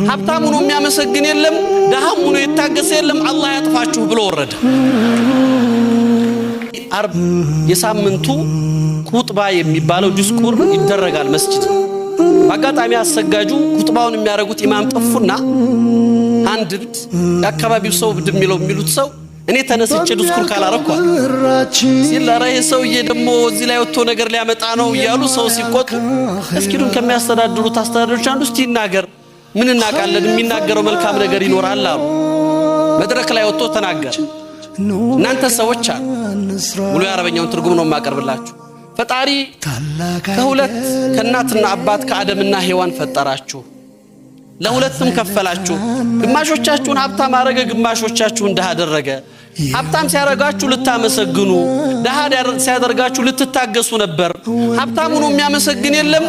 ሀብታም ሆኖ የሚያመሰግን የለም፣ ደሃም ሆኖ የታገሰ የለም። አላህ ያጥፋችሁ ብሎ ወረደ። አርብ የሳምንቱ ኹጥባ የሚባለው ዲስኩር ይደረጋል መስጂድ። በአጋጣሚ አሰጋጁ ኹጥባውን የሚያደርጉት ኢማም ጠፉና አንድ እብድ፣ የአካባቢው ሰው እብድ የሚሉት ሰው፣ እኔ ተነስቼ ዲስኩር ካላረኳል ሲል፣ ኧረ ይሄ ሰውዬ ደግሞ እዚህ ላይ ወጥቶ ነገር ሊያመጣ ነው እያሉ ሰው ሲቆጡ፣ መስጊዱን ከሚያስተዳድሩት አስተዳዳሪዎች አንዱ እስቲ ይናገር፣ ምን እናውቃለን፣ የሚናገረው መልካም ነገር ይኖራል አሉ። መድረክ ላይ ወጥቶ ተናገረ። እናንተ ሰዎች አሉ፣ ሙሉ የአረበኛውን ትርጉም ነው የማቀርብላችሁ። ፈጣሪ ከሁለት ከእናትና አባት ከአደምና ሔዋን ፈጠራችሁ። ለሁለትም ከፈላችሁ። ግማሾቻችሁን ሀብታም አረገ፣ ግማሾቻችሁን ድሃ አደረገ። ሀብታም ሲያደርጋችሁ ልታመሰግኑ፣ ድሃ ሲያደርጋችሁ ልትታገሱ ነበር። ሀብታም ሆኖ የሚያመሰግን የለም።